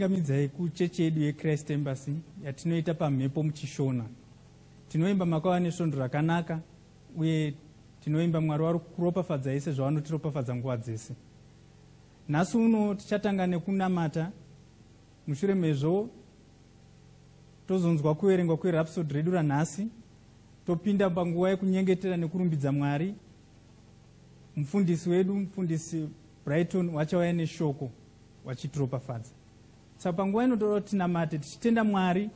Ndinokuchingamidzai kuchechi yedu yeChrist Embassy yatinoita pamhepo muchishona. Tinoimba makava nesvondo rakanaka uye tinoimba Mwari vari kuropafadzai sezvavanotiropafadza nguva dzese. Nhasi uno tichatanga nekunamata, mushure mezvo tozonzwa kuverengwa kweRhapsody redu ranhasi, topinda panguva yekunyengetera nekurumbidza Mwari. Mufundisi wedu, Mufundisi Brighton, vachauya neshoko vachitiropafadza. Saka panguva ino toda kuti tinamate tichitenda Mwari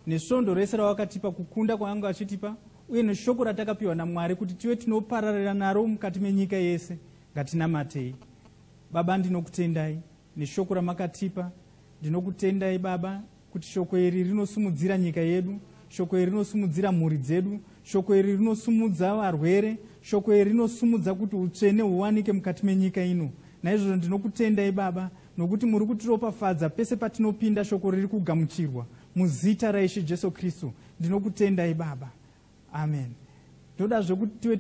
nesvondo rese ravakatipa, kukunda kwavanga vachitipa, uye neshoko ratakapiwa naMwari kuti tive tinopararira naro mukati menyika yese. Ngatinamatei. Baba, ndinokutendai neshoko ramakatipa. Ndinokutendai Baba kuti shoko iri rinosumudzira nyika yedu, shoko iri rinosumudzira mhuri dzedu, shoko iri rinosumudza varwere, shoko iri rinosumudza kuti utsvene huwanike mukati menyika ino. Naizvozvo ndinokutendai Baba nokuti muri kutiropafadza pese patinopinda, shoko riri kugamuchirwa muzita raIshe Jesu Kristu. Ndinokutendai Baba, amen. Ndoda zvekuti tive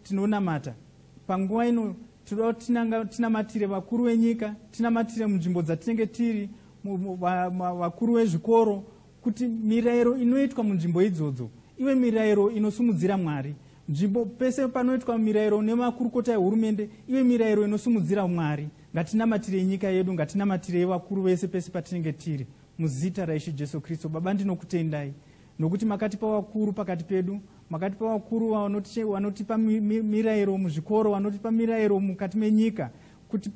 tinonamata panguva ino. Tinoda kuti tinamatire vakuru venyika, tinamatire munzvimbo dzatinenge tiri, vakuru vezvikoro, kuti mirayiro inoitwa munzvimbo idzodzo ive mirayiro inosumudzira Mwari. Nzvimbo pese panoitwa mirayiro nemakurukota ehurumende ive mirayiro inosumudzira Mwari. Ngatinamatirei nyika yedu, ngatinamatirei vakuru vese pese patinenge tiri, muzita raIshe Jesu Kristu. Baba, ndinokutendai nokuti makatipa vakuru pakati pedu, makatipa vakuru vanotipa mirayiro muzvikoro, vanotipa mirayiro mukati menyika, kuti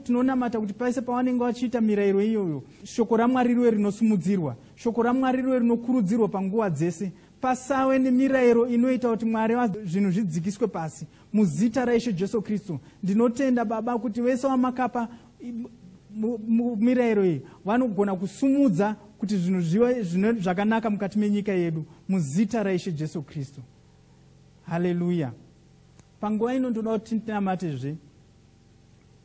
tinonamata kuti pese pavanenge vachiita mirayiro iyoyo, shoko raMwari rive rinosumudzirwa, shoko raMwari rive rinokurudzirwa panguva dzese. Pasave nemirayiro inoita kuti Mwari zvinhu zvidzikiswe pasi, muzita raIshe Jesu Kristu. Ndinotenda Baba kuti vese vamakapa mirayiro iyi vanogona kusumudza kuti zvinhu zvive zvakanaka mukati menyika yedu, muzita raIshe Jesu Kristu. Haleluya. Panguva ino ndoda kuti tinamatezve,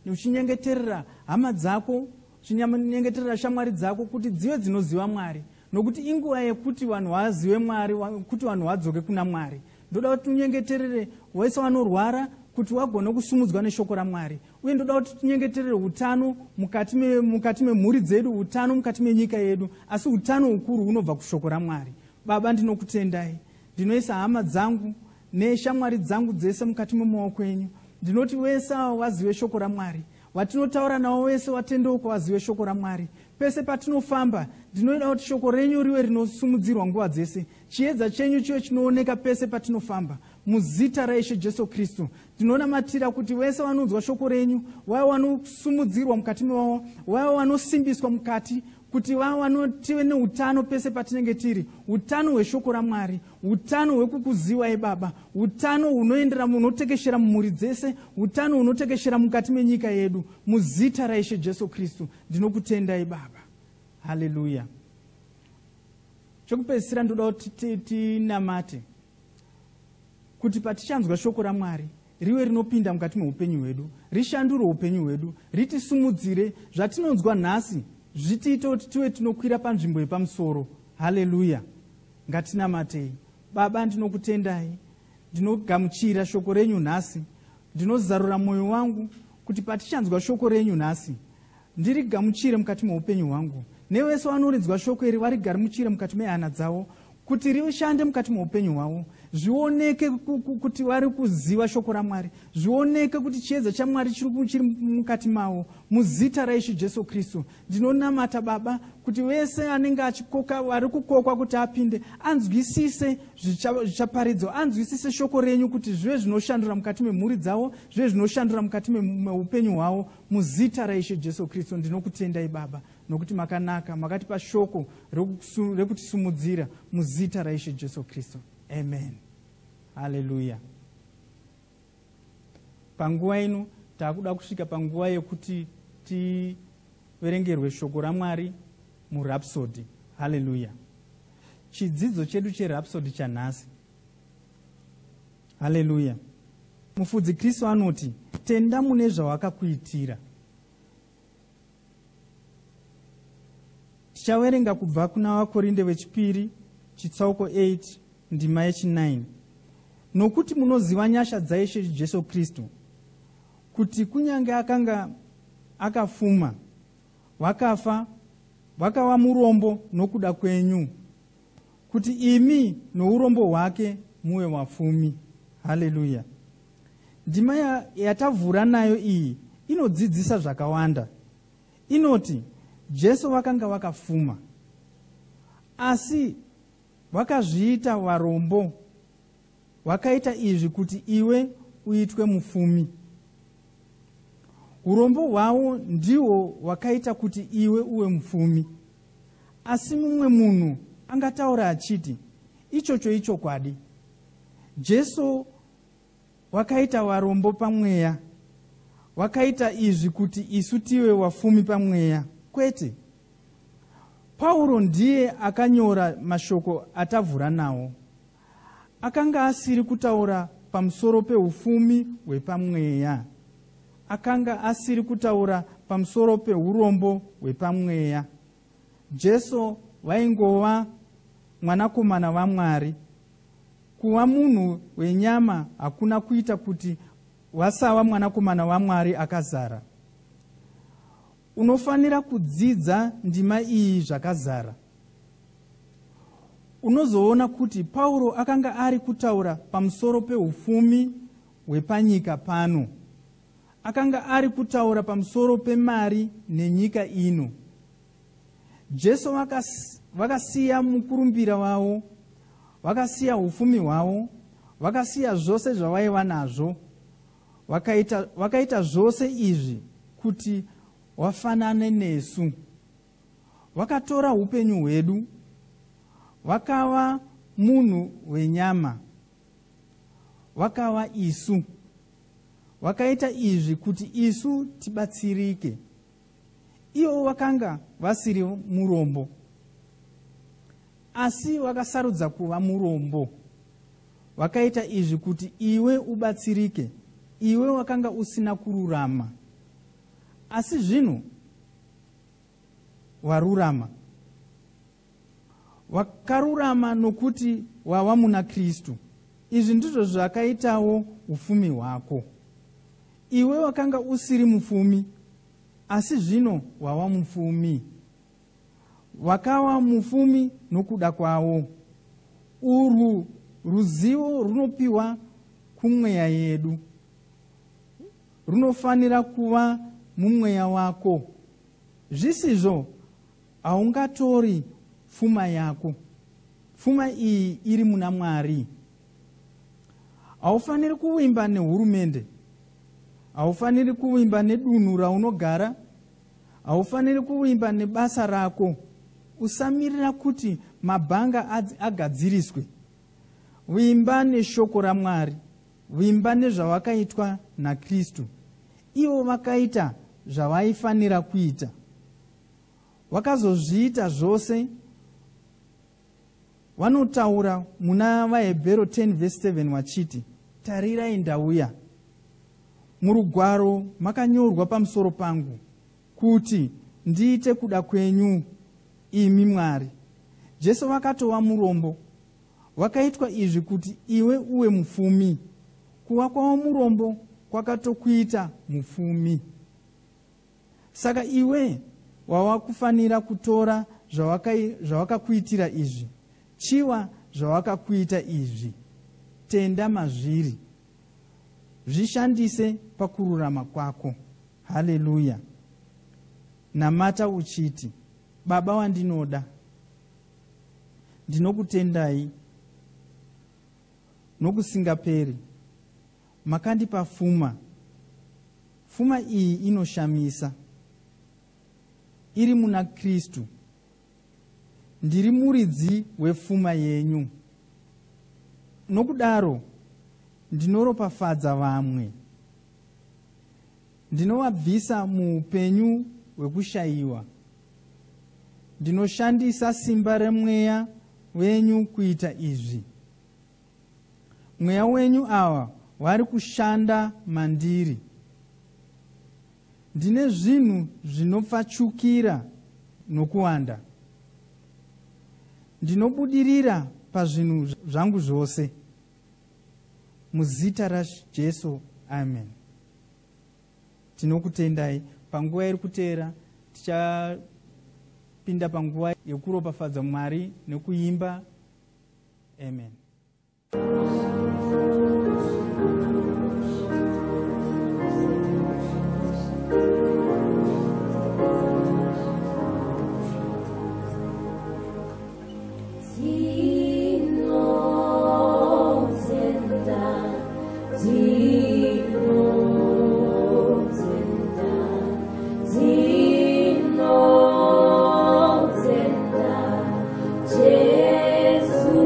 uchinyengeterera hama dzako, uchinyengeterera shamwari dzako kuti dzive dzinoziva Mwari, nokuti inguva yekuti vanhu vazive Mwari, kuti vanhu vadzoke kuna Mwari. Ndoda kuti unyengeterere wese vanorwara kuti vagone kusumudzwa neshoko raMwari, uye ndoda kuti tinyengeterere utano mukati memhuri dzedu, utano mukati menyika yedu, asi utano hukuru hunobva kushoko raMwari. Baba, ndinokutendai. Ndinoisa hama dzangu neshamwari dzangu dzese mukati memaoko enyu. Ndinoti vese ava vazive shoko raMwari, vatinotaura navo vese vatendeuka vazive shoko raMwari. Pese patinofamba, ndinoda kuti shoko renyu rive rinosumudzirwa nguva dzese, chiedza chenyu chive chinooneka pese patinofamba, muzita raIshe Jesu Kristu. Ndinonamatira kuti vese vanonzwa shoko renyu vave vanosumudzirwa mukati mavo, vave vanosimbiswa mukati, kuti tive neutano pese patinenge tiri, utano hweshoko raMwari, utano hwekukuzivai Baba, utano hunoendera, hunotekeshera mumhuri dzese, utano hunotekeshera mukati menyika yedu, muzita raIshe Jesu Kristu. Ndinokutendai Baba. Haleluya. Chekupedzisira, ndoda kuti tinamate kuti patichanzwa shoko raMwari rive rinopinda mukati meupenyu hwedu, rishandure upenyu hwedu, ritisumudzire. Zvatinonzwa nhasi zvitiite kuti tive tinokwira panzvimbo yepamusoro. Haleluya. Ngatinamatei. Baba, ndinokutendai. Ndinogamuchira shoko renyu nhasi. Ndinozarura mwoyo wangu kuti patichanzwa shoko renyu nhasi, ndirigamuchire mukati meupenyu hwangu, nevese vanorinzwa shoko iri varigamuchire mukati mehana dzavo, kuti rishande mukati meupenyu hwavo, zvioneke kuti vari kuziva shoko raMwari, zvioneke kuti chiedza chaMwari chiri mukati mavo, muzita raIshe Jesu Kristu. Ndinonamata Baba kuti vese anenge achikoka, vari kukokwa kuti apinde, anzwisise zvichaparidzwa, anzwisise shoko renyu, kuti zvive zvinoshandura mukati memhuri dzavo, zvive zvinoshandura mukati meupenyu hwavo, muzita raIshe Jesu Kristu. Ndinokutendai Baba nokuti makanaka, makatipa shoko rekutisumudzira, muzita raIshe Jesu Kristu, amen. Haleluya. Panguva ino taakuda kusvika panguva yekuti tiverengerwe shoko raMwari muRhapsody. Haleluya. Chidzidzo chedu cheRhapsody chanhasi, haleluya, Mufudzi Kristu anoti, "Tenda mune zvawakakuitira." Tichaverenga kubva kuna Vakorinde vechipiri chitsauko 8 ndima yechi9. "Nokuti munoziva nyasha dzaIshe Jesu Kristu, kuti kunyange akanga akafuma, wakafa Vakava murombo nokuda kwenyu, kuti imi nourombo hwake muve wafumi. Haleluya! Ndima yatavhura nayo iyi inodzidzisa zvakawanda. Inoti Jesu vakanga vakafuma, asi vakazviita varombo. Vakaita izvi kuti iwe uitwe mufumi. Urombo hwavo ndihwo hwakaita kuti iwe uve mufumi. Asi mumwe munhu angataura achiti, ichocho ichokwadi. Jesu wakaita varombo pamweya. Wakaita izvi kuti isu tive wafumi pamweya. Kwete. Pauro ndiye akanyora mashoko atavhura nawo. Akanga asiri kutaura pamusoro peufumi hwepamweya. Akanga asiri kutaura pamusoro peurombo hwepamweya. Jesu vaingova mwanakomana vaMwari. Kuva munhu wenyama hakuna kuita kuti vasava mwanakomana waMwari akazara. Unofanira kudzidza ndima iyi zvakazara. Unozoona kuti Pauro akanga ari kutaura pamusoro peufumi hwepanyika pano. Akanga ari kutaura pamusoro pemari nenyika ino. Jesu vakasiya mukurumbira wavo, vakasiya ufumi hwavo, vakasiya zvose zvavaiva nazvo. Vakaita zvose izvi kuti wafanane nesu. Vakatora upenyu hwedu, vakava munhu wenyama, vakava isu. Vakaita izvi kuti isu tibatsirike. Ivo vakanga vasiri murombo, asi vakasarudza kuva murombo. Vakaita izvi kuti iwe ubatsirike. Iwe wakanga usina kururama, asi zvino warurama. Wakarurama nokuti wava muna Kristu. Izvi ndizvo zvakaitawo ufumi hwako. Iwe wakanga usiri mufumi, asi zvino wava mufumi. Wakava mufumi nokuda kwawo. Urwu ruzivo runopiwa kumweya yedu. Runofanira kuva mumweya wako. Zvisizvo haungatori pfuma yako. Pfuma iyi iri muna Mwari. Haufaniri kuvimba nehurumende. Haufaniri kuvimba nedunhu raunogara. Haufaniri kuvimba nebasa rako. Usamirira kuti mabhanga agadziriswe. Vimba neshoko raMwari. Vimba nezvawakaitwa naKristu. Ivo vakaita zvavaifanira kuita. Vakazozviita zvose. Vanotaura muna vaHebhero 10 verse 7 vachiti, tarirai ndauya. Murugwaro makanyorwa pamusoro pangu kuti ndiite kuda kwenyu imi Mwari. Jesu vakatova murombo. Vakaitwa izvi kuti iwe uwe mufumi. Kuva kwavo murombo kwakatokuita mufumi. Saka iwe wava kufanira kutora zvawakakuitira izvi. Chiwa zvawakakuita izvi. Tenda mazviri. Zvishandise pakururama kwako. Haleluya. Namata uchiti, Baba wandinoda, ndinokutendai nokusingaperi. Makandipa fuma. Fuma iyi inoshamisa. Iri muna Kristu. Ndiri muridzi wefuma yenyu. Nokudaro ndinoropafadza vamwe. Ndinovabvisa muupenyu hwekushayiwa. Ndinoshandisa simba remweya wenyu kuita izvi. Mweya wenyu ava vari kushanda mandiri. Ndine zvinhu zvinopfachukira nokuwanda. Ndinobudirira pazvinhu zvangu zvose. Muzita raJesu, amen. Tinokutendai. Panguva iri kuteera tichapinda tichipinda panguva yekuropafadza Mwari nekuimba. Amen. Tinotenda, tinotenda, tinotenda Jesu.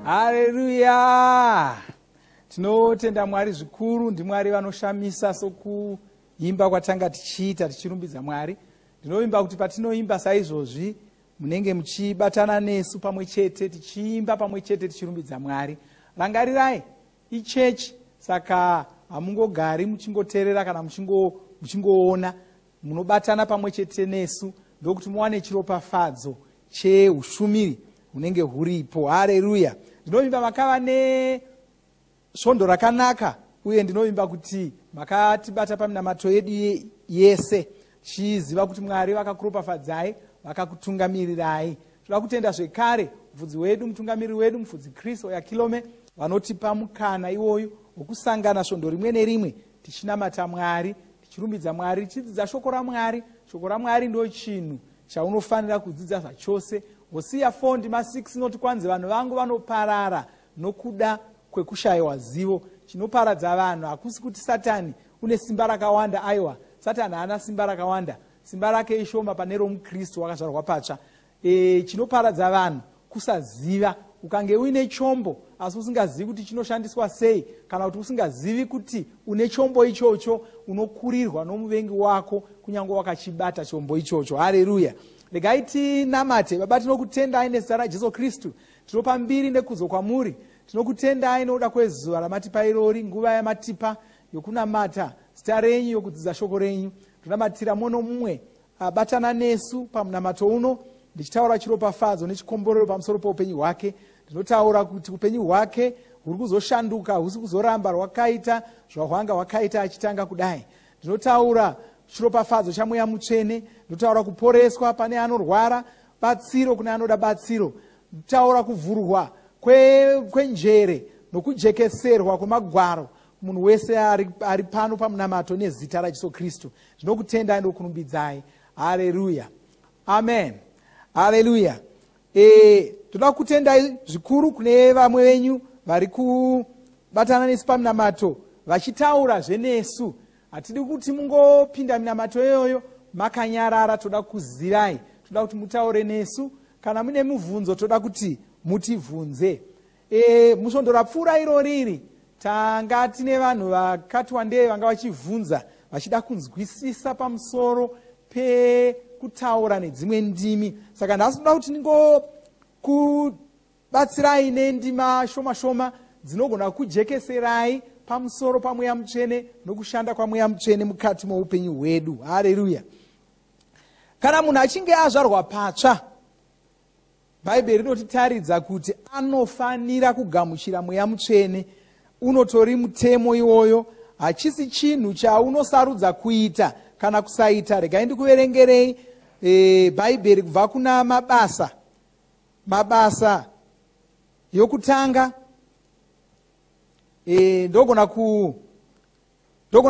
Haleluya! Tinotenda Mwari zvikuru, ndiMwari vanoshamisa sokuimba kwatanga tichiita tichirumbidza Mwari. Ndinovimba kuti patinoimba saizvozvi munenge muchibatana nesu pamwe chete tichiimba pamwe chete tichirumbidza Mwari. Rangarirai, ichechi saka hamungogari muchingoteerera kana muchingoona, munobatana pamwe chete nesu ndokuti muwane chiropafadzo cheushumiri hunenge huripo. Hareruya! Ndinovimba makava nesvondo rakanaka uye ndinovimba kuti makatibata paminamato yedu yese tichiziva kuti Mwari vakakuropafadzai, vakakutungamirirai. Toda kutenda zvekare mufudzi wedu, mutungamiriri wedu, mufudzi Chris Oyakilome, vanotipa mukana iwoyu wokusangana svondo rimwe nerimwe tichinamata Mwari, tichirumbidza Mwari, tichidzidza shoko raMwari. Shoko raMwari ndo chinhu chaunofanira kudzidza zvachose. Hosiya 4 ndima 6 inoti kwanzi vanhu vangu vanoparara nokuda kwekushayiwa zivo. Chinoparadza vanhu hakusi kuti Satani une simba rakawanda, aiwa, Satani haana simba rakawanda, simba rake ishoma pane romuKristu wakazvarwa patsva. Chinoparadza vanhu kusaziva. Ukange uine chombo asi usingazivi kuti chinoshandiswa sei, kana kuti usingazivi kuti une chombo ichocho, unokurirwa nomuvengi wako kunyange wakachibata chombo ichocho. Hareruya! Regai tinamate. Baba, tinokutendai nezita raJesu Kristu. Tinopa mbiri nekudzo kwamuri. Tinokutendai nokuda kwezuva ramatipa irori, nguva yamatipa yokunamata zita renyu, yokudzidza shoko renyu. Tinonamatira mumwe nomumwe abatana nesu pamunamato uno, ndichitaura chiropafadzo nechikomborero pamusoro poupenyu hwake. Ndinotaura kuti upenyu hwake huri kuzoshanduka, husi kuzoramba rwakaita zvahwanga hwakaita achitanga kudai. Ndinotaura chiropafadzo chaMweya Mutsvene, ndinotaura kuporeswa pane anorwara, batsiro kune anoda batsiro, ndinotaura kuvhurwa kwenjere nokujekeserwa kwemagwaro munhu wese ari pano pamunamato nezita raJesu Kristu. Ndinokutendai nokurumbidzai. Haleluya, amen, haleluya. Toda kutendai zvikuru kune vamwe venyu vari kubatana nesu paminamato vachitaura zvenesu. Hatidi kuti mungopinda minamato iyoyo makanyarara, toda kuzirai, toda kuti mutaure nesu. Kana mune mubvunzo toda kuti mutibvunze. Musvondo rapfuura iro riri tanga tine vanhu vakati wandei vanga vachibvunza vachida kunzwisisa pamusoro pekutaura nedzimwe ndimi. Saka nhasi toda kuti ndingokubatsirai nendima shoma shoma dzinogona kujekeserai pamusoro paMweya Mutsvene nokushanda kwaMweya Mutsvene mukati moupenyu hwedu. Hareruya! Kana munhu achinge azvarwa patsva, Bhaibheri rinotitaridza kuti anofanira kugamuchira Mweya Mutsvene. Unotori mutemo iwoyo, hachisi chinhu chaunosarudza kuita kana kusaita. Regai ndikuverengerei Bhaibheri kubva kuna Mabasa, Mabasa yokutanga. Ndogona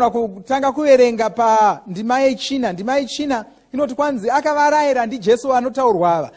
kutanga kuverenga pandima yechina. Ndima yechina inoti kwanzi akavarayira, ndiJesu anotaurwa ava,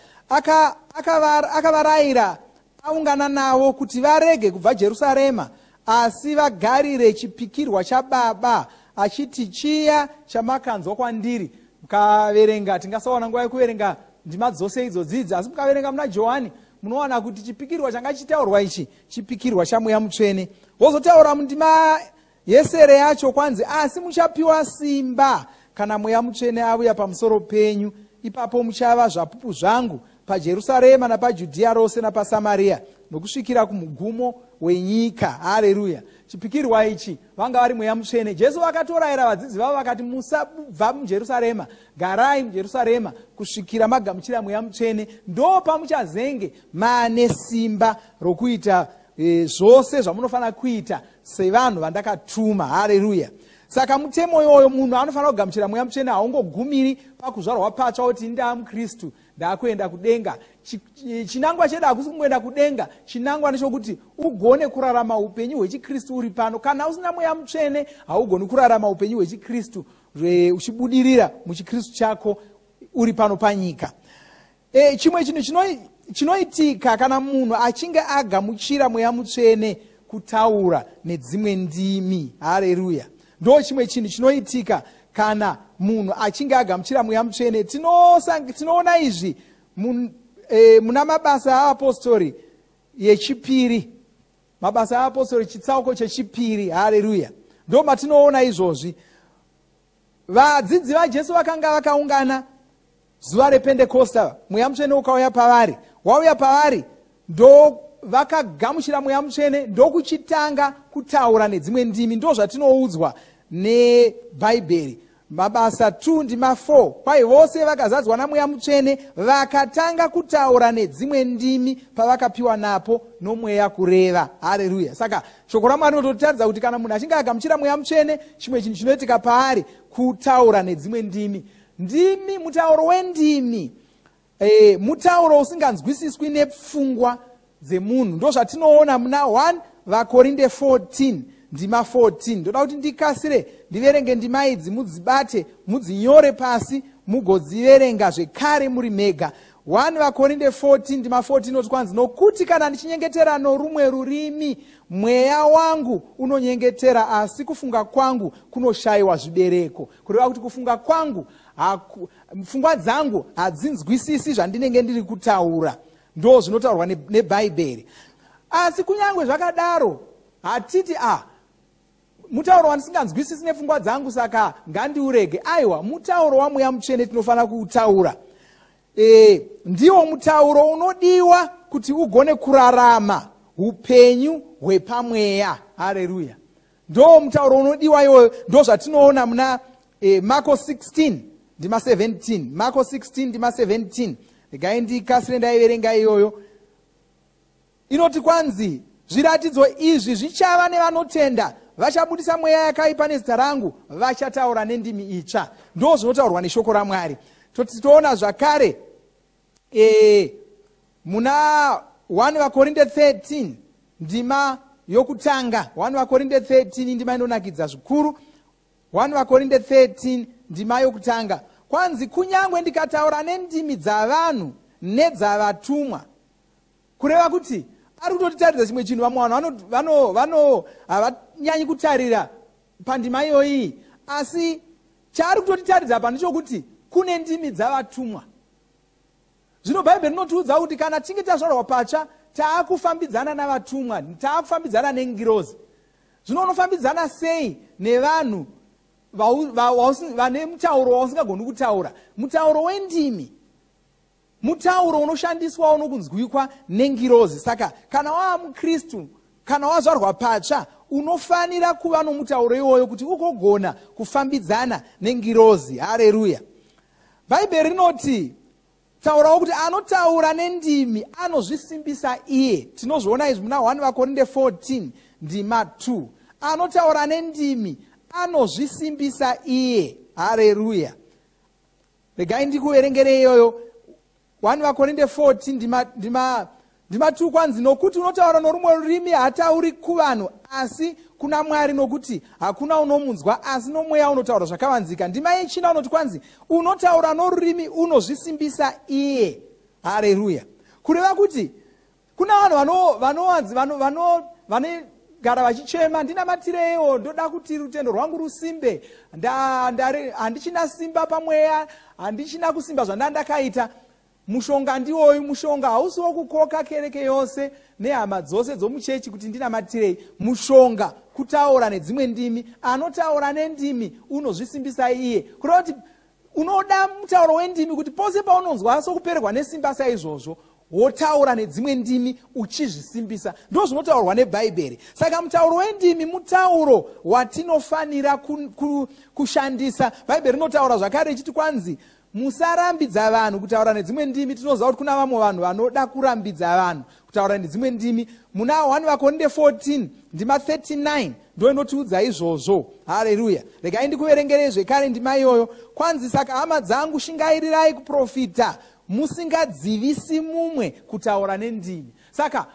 akavarayira aungana navo kuti varege kubva Jerusarema, asi vagarire chipikirwa chaBaba, achiti chiya chamakanzwa kwandiri. Mukaverenga, tingasawana nguva yekuverenga ndima dzose idzodzidzi, asi mukaverenga muna Johani munowana kuti chipikirwa changa chitaurwa ichi chipikirwa chaMweya Mutsvene. Wozotaura mundima yesere yacho kwanzi asi muchapiwa simba kana Mweya Mutsvene auya pamusoro penyu, ipapo muchava zvapupu zvangu paJerusarema napaJudhiya rose napaSamaria nokusvikira kumugumo wenyika. Hareruya! Chipikirwa ichi vanga vari Mweya Mutsvene. Jesu vakatorayira vadzidzi vavo vakati musabva muJerusarema, garai muJerusarema kusvikira magamuchira Mweya Mutsvene, ndo pamuchazenge maane simba rokuita zvose zvamunofanira kuita sevanhu vandakatuma. Hareruya! Saka mutemo iwoyo, munhu anofanira kugamuchira Mweya Mutsvene, haungogumiri pakuzvarwa patsva kuti ndaa muKristu, ndaakuenda kudenga. Chinangwa chedu hakusi kungoenda kudenga, chinangwa ndechokuti ugone kurarama upenyu hwechiKristu uri pano. Kana usina Mweya Mutsvene haugoni kurarama upenyu hwechiKristu uchibudirira muchiKristu chako uri pano panyika. Chimwe chinhu chinoitika kana munhu achinge agamuchira Mweya Mutsvene, kutaura nedzimwe ndimi. Hareruya! Ndo chimwe chinhu chinoitika kana munhu achinge agamuchira Mweya Mutsvene. Tinoona izvi muna Mabasa aApostori. yechipiri, Mabasa aApostori chitsauko chechipiri. Haleluya! Ndo matinoona izvozvi. Vadzidzi vaJesu vakanga vakaungana zuva rePendekosta, Mweya Mutsvene ukauya pavari. Wauya pavari, ndo vakagamuchira Mweya Mutsvene, ndokuchitanga kutaura nedzimwe ndimi. Ndo zvatinoudzwa neBhaibheri, Mabasa 2 ndima 4: "Kwai vose vakazadzwa naMweya Mutsvene, vakatanga kutaura nedzimwe ndimi pavakapiwa napo noMweya kureva." Hareruya! Saka shoko raMwari rinototaridza kuti kana munhu achinge agamuchira Mweya Mutsvene, chimwe chinhu chinoitika paari kutaura nedzimwe ndimi. Ndimi, mutauro wendimi, mutauro usinganzwisiswi nepfungwa dzemunhu. Ndo zvatinoona muna 1 vaKorinde 14 ndima 14. Ndoda kuti ndikasire ndiverenge ndima idzi, mudzibate, mudzinyore pasi, mugodziverenga zvekare muri mega. 1 vaKorinde 14 ndima 14 inoti kwanzi, "Nokuti kana ndichinyengetera norumwe rurimi, mweya wangu unonyengetera, asi kufunga kwangu kunoshayiwa zvibereko." Kureva kuti kufunga kwangu, pfungwa dzangu hadzinzwisisi zvandinenge ndiri kutaura. Ndo zvinotaurwa neBhaibheri. Asi kunyange zvakadaro, hatiti a mutauro wandisinganzwisisi nepfungwa dzangu, saka ngandiurege. Aiwa, mutauro waMweya Mutsvene tinofanira kuutaura. Ndiwo mutauro unodiwa kuti ugone kurarama upenyu hwepamweya. Hareruya! Ndo mutauro unodiwa iwoyo. Ndo zvatinoona muna Marko 16 ndima 17. Marko 16 ndima 17, regai ndikasire ndaiverenga iyoyo. Inoti kwanzi, "Zviratidzo izvi zvichava nevanotenda: vachabudisa mweya yakaipa nezita rangu, vachataura nendimi itsva." Ndo zvinotaurwa neshoko raMwari. Toona zvakare muna 1 vaKorinde 13 ndima yokutanga. 1 vaKorinde 13, ndima inonakidza zvikuru. 1 vaKorinde 13 ndima yokutanga, kwanzi, "Kunyange ndikataura nendimi dzavanhu nedzavatumwa." Kureva kuti ari kutotitaridza chimwe chinhu. Vamwe vanhu havanyanyi kutarira pandima iyoyi, asi chaari kutotitaridza apa ndechokuti kune ndimi dzavatumwa. Zvino Bhaibheri rinotiudza kuti kana tinge tazvarwa patsva, taakufambidzana navatumwa, taakufambidzana nengirozi. Zvino unofambidzana sei nevanhu vane mutauro wausingagoni kutaura? Mutauro wendimi mutauro unoshandiswawo nokunzwikwa nengirozi. Saka kana wava muKristu, kana wazvarwa patsva, unofanira kuva nomutauro iwoyo kuti ugogona kufambidzana nengirozi. Hareruya! Bhaibheri rinoti taurawo kuti anotaura nendimi anozvisimbisa iye. Tinozviona izvi muna 1 vaKorinde 14 ndima 2. Anotaura nendimi anozvisimbisa iye. Hareruya! Regai ndikuverengere iyoyo, 1 vaKorinde 14 ndima 2. Kwanzi, "Nokuti unotaura norumwe rurimi haatauri kuvanhu, asi kuna Mwari, nokuti hakuna unomunzwa, asi nomweya unotaura zvakavanzika." Ndima yechina unoti kwanzi, "Unotaura norurimi unozvisimbisa iye." Hareruya! Kureva kuti kuna vanhu vanogara vachichema, "Ndinamatireiwo, ndoda kuti rutendo rwangu rusimbe, handichina simba pamweya, handichina kusimba zvanda ndakaita." Mushonga ndiwoyu. Mushonga hausi wokukoka kereke yose nehama dzose dzomuchechi kuti ndinamatirei. Mushonga kutaura nedzimwe ndimi. Anotaura nendimi unozvisimbisa iye. Kureva kuti unoda mutauro wendimi kuti pose paunonzwa sokupererwa nesimba saizvozvo, wotaura nedzimwe ndimi uchizvisimbisa. Ndo zvinotaurwa neBhaibheri. Saka mutauro wendimi mutauro watinofanira kushandisa. Bhaibheri rinotaura zvakare ichiti kwanzi, "Musarambidza vanhu kutaura nedzimwe ndimi." Tinoziva kuti kuna vamwe vanhu vanoda kurambidza vanhu kutaura nedzimwe ndimi. Muna 1 vaKorinde 14 ndima 39 ndo inotiudza izvozvo. Hareruya! Regai ndikuverengerei zvekare ndima iyoyo. Kwanzi, "Saka hama dzangu, shingairirai kuprofita, musingadzivisi mumwe kutaura nendimi." Saka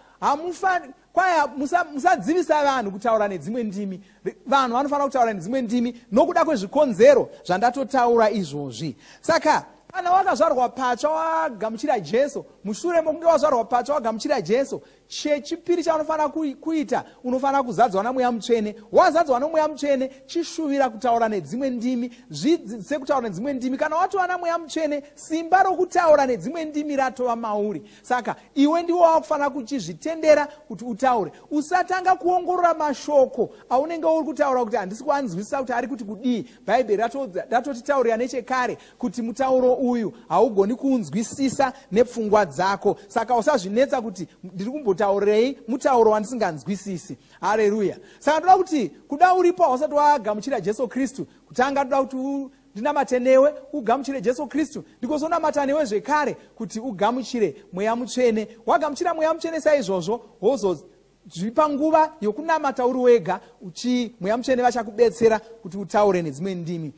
kwaya musadzivisa vanhu kutaura nedzimwe ndimi. Vanhu vanofanira kutaura nedzimwe ndimi nokuda kwezvikonzero zvandatotaura izvozvi. Saka kana wakazvarwa patsva, wagamuchira Jesu, Mushure mokunge wazvarwa patsva, wagamuchira Jesu, chechipiri chaunofanira kuita, unofanira kuzadzwa naMweya Mutsvene. Wazadzwa noMweya Mutsvene, chishuvira kutaura nedzimwe ndimi. Zvidzidzise kutaura nedzimwe ndimi. Kana watova naMweya Mutsvene, simba rokutaura nedzimwe ndimi ratova mauri. Saka iwe ndiwo wakufanira kuchizvitendera kuti utaure. Usatanga kuongorora mashoko aunenge uri kutaura kuti handisi kuanzwisisa kuti ari kuti kudii. Bhaibheri ratotitaurira nechekare kuti mutauro uyu haugoni kuunzwisisa nepfungwa dzako. Saka usazvinetsa kuti ndiri kumbotaurei mutauro wandisinganzwisisi. Hareruya. Saka ndoda kuti kuda uripo hausati wagamuchira Jesu Kristu, kutanga ndoda kuti ndinamate newe ugamuchire Jesu Kristu, ndikozonamata newe zvekare kuti ugamuchire Mweya Mutsvene. Wagamuchira Mweya Mutsvene saizvozvo, wozozvipa nguva yokunamata uri wega, uchi Mweya Mutsvene vachakubetsera kuti utaure nedzimwe ndimi.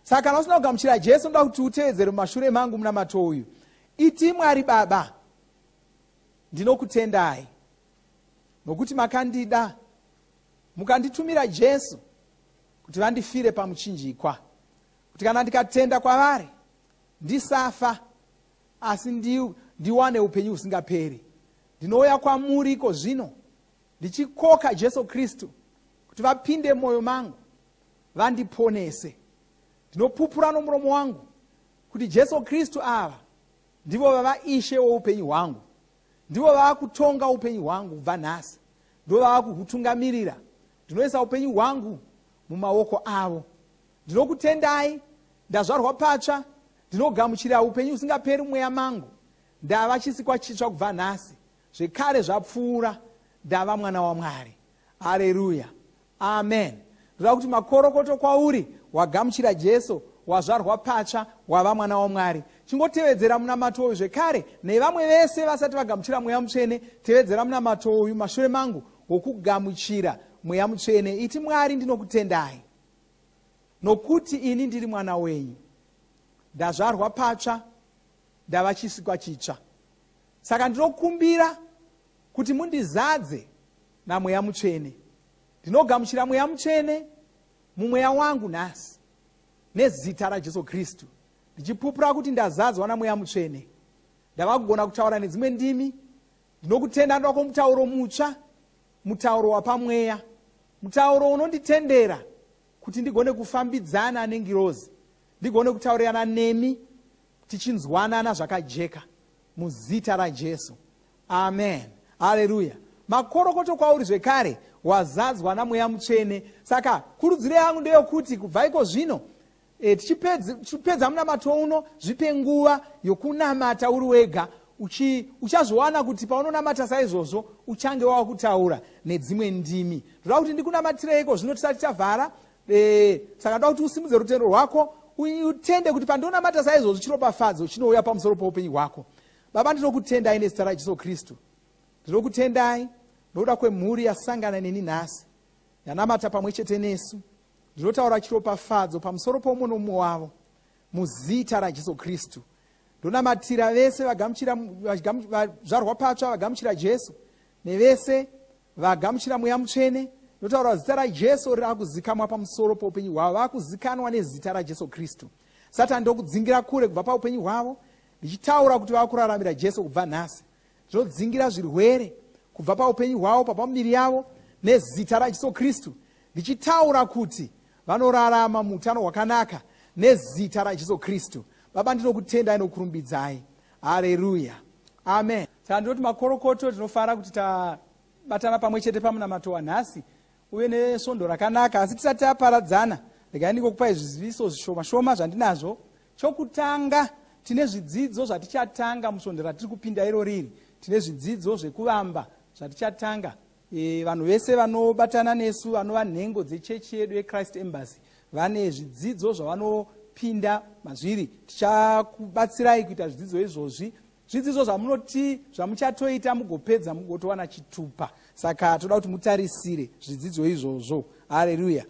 Saka kana usina kugamuchira Jesu, ndoda kuti utevedzere mumashure mangu munamato uyu. Iti, Mwari Baba, ndinokutendai nokuti makandida, mukanditumira Jesu kuti vandifire pamuchinjikwa, kuti kana ndikatenda kwavari ndisafa, asi ndiwane upenyu husingaperi. Ndinouya kwamuri iko zvino ndichikoka Jesu Kristu kuti vapinde mwoyo mangu, vandiponese. Ndinopupura nomuromo wangu kuti Jesu Kristu ava ndivo vava Ishe woupenyu hwangu, ndivo vava kutonga upenyu hwangu kubva nhasi, ndivo vava kuhutungamirira. Ndinoisa upenyu hwangu mumaoko avo. Ndinokutendai, ndazvarwa patsva, ndinogamuchira upenyu husingaperi mumweya mangu. Ndava chisikwa chitsva kubva nhasi, zvekare zvapfuura, ndava mwana waMwari. Hareruya, amen. Ndoda kuti makorokoto kwauri, wagamuchira Jesu, wazvarwa patsva, wava mwana waMwari. Chingotevedzera munamato uyu zvekare nevamwe vese vasati vagamuchira Mweya Mutsvene. Tevedzera munamato uyu mashure mangu wokugamuchira Mweya Mutsvene. Iti, Mwari, ndinokutendai nokuti ini ndiri mwana wenyu, ndazvarwa patsva, ndava chisikwa chitsva. Saka ndinokumbira kuti mundizadze naMweya Mutsvene. Ndinogamuchira Mweya Mutsvene mumweya wangu nhasi nezita raJesu Kristu, ndichipupura kuti ndazadzwa naMweya Mutsvene, ndava kugona kutaura nedzimwe ndimi. Ndinokutenda ndoda kwomutauro mutsva, mutauro wapamweya, mutauro unonditendera kuti ndigone kufambidzana nengirozi, ndigone kutaurirana nemi tichinzwanana zvakajeka, muzita raJesu, amen. Haleluya. Makorokoto kwauri zvekare, wazadzwa naMweya Mutsvene. Saka kurudziro yangu ndeyokuti kubva iko zvino, tichipedza munamato uno, zvipe nguva yokunamata uri wega. Uchazviwana kuti paunonamata saizvozvo uchange wava kutaura nedzimwe ndimi. Ndoda kuti ndikunamatireiko zvino tisati tavhara. Saka ndoda kuti usimudze rutendo rwako, utende kuti pandinonamata saizvozvo chiropafadzo chinouya pamusoro poupenyu hwako. Baba, ndinokutendai nezita raJesu Kristu. Ndinokutendai nokuda kwemhuri yasangana neni nhasi, yanamata pamwe chete nesu. Ndinotaura chiropafadzo pamusoro pomumwe nomumwe wavo muzita raJesu Kristu. Ndonamatira vese vagamuchira, vazvarwa patsva, vagamuchira Jesu, nevese vagamuchira Mweya Mutsvene. Ndotaura zita raJesu raakuzikanwa pamusoro poupenyu hwavo, vaakuzikanwa nezita raJesu Kristu. Satani ndokudzingira kure kubva paupenyu hwavo, ndichitaura kuti vaakuraramira Jesu kubva nhasi. Ndinodzingira zvirwere kubva paupenyu hwavo, papamuviri yavo, nezita raJesu Kristu, ndichitaura kuti vanorarama muutano hwakanaka nezita raJesu Kristu. Baba, ndinokutendai nokurumbidzai. Hareruya, amen. Saka ndinoti makorokoto. Tinofara kuti tabatana pamwe chete pamunamato wanhasi. Uve nesvondo rakanaka. Asi tisati taparadzana, regai ndingokupai zviziviso zvishoma shoma zvandinazvo. Chokutanga, tine zvidzidzo zvatichatanga musvondo ratiri kupinda iro riri. Tine zvidzidzo zvekuvamba zvatichatanga. Vanhu vese vanobatana nesu, vanova nhengo dzechechi yedu yeChrist Embassy, vane zvidzidzo zvavanopinda mazviri. Tichakubatsirai kuita zvidzidzo izvozvi, zvidzidzo zvamunoti zvamuchatoita mugopedza mugotowana chitupa. Saka toda kuti mutarisire zvidzidzo izvozvo. Hareruya.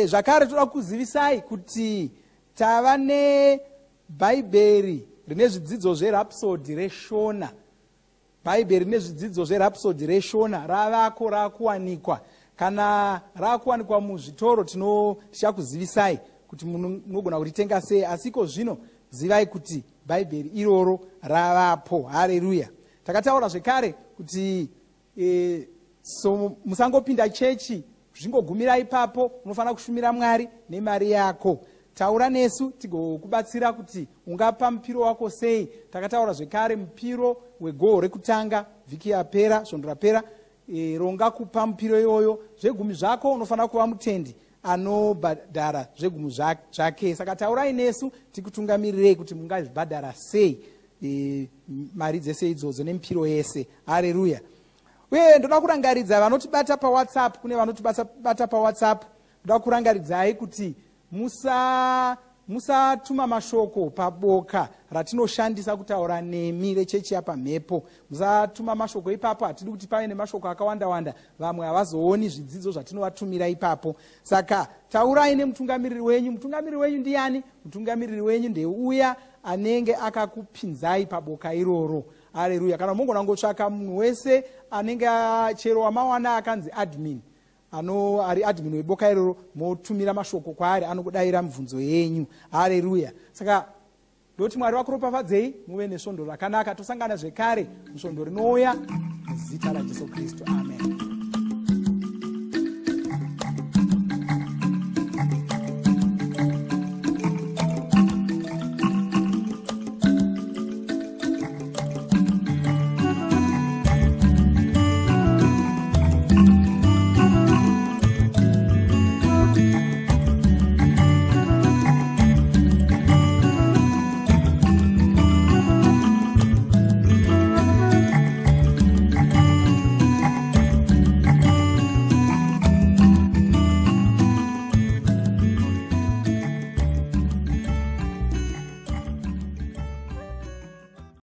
Zvakare toda kuzivisai kuti tava nebhaibheri rine zvidzidzo zveRhapsody reShona. Bhaibheri rine zvidzidzo zveRhapsody reShona ravako, raakuwanikwa. Kana raakuwanikwa muzvitoro, tichakuzivisai kuti munogona kuritenga sei. Asi iko zvino zivai kuti Bhaibheri iroro ravapo. Hareruya. Takataura zvekare kuti so musangopinda chechi zvingogumira ipapo. Unofanira kushumira Mwari nemari yako. Taura nesu tigokubatsira kuti ungapa mupiro wako sei. Takataura zvekare mupiro wegoho rekutanga vhiki yapera, svondo rapera. Ronga kupa mupiro iyoyo. Zvegumi zvako, unofanira kuva mutendi anobhadhara zvegumi zvake. Saka taurai nesu tikutungamirirei kuti mungazvibhadhara sei mari dzese idzodzo nemipiro yese. Hareruya. Uye ndoda kurangaridza vanotibata paWhatsApp, kune vanotibata paWhatsApp, ndoda kurangaridzai kuti musatuma mashoko paboka ratinoshandisa kutaura nemi rechechi yapamhepo. Musatuma mashoko ipapo. Hatidi kuti pave nemashoko akawanda wanda, vamwe havazooni zvidzidzo zvatinovatumira ipapo. Saka taurai nemutungamiriri wenyu. Mutungamiriri wenyu ndiani? Mutungamiriri wenyu ndeuya anenge akakupinzai paboka iroro. Aleluya. Kana mungona kungotsvaka munhu wese anenge, chero wamawana akanzi admin, ano ari admin weboka iroro, motumira mashoko kwaari, anokudayira mibvunzo yenyu. Haleluya. Saka ndoti Mwari vakuropafadzei, muve nesvondo rakanaka. Tosangana zvekare musvondo rinouya muzita raJesu Kristu. Amen.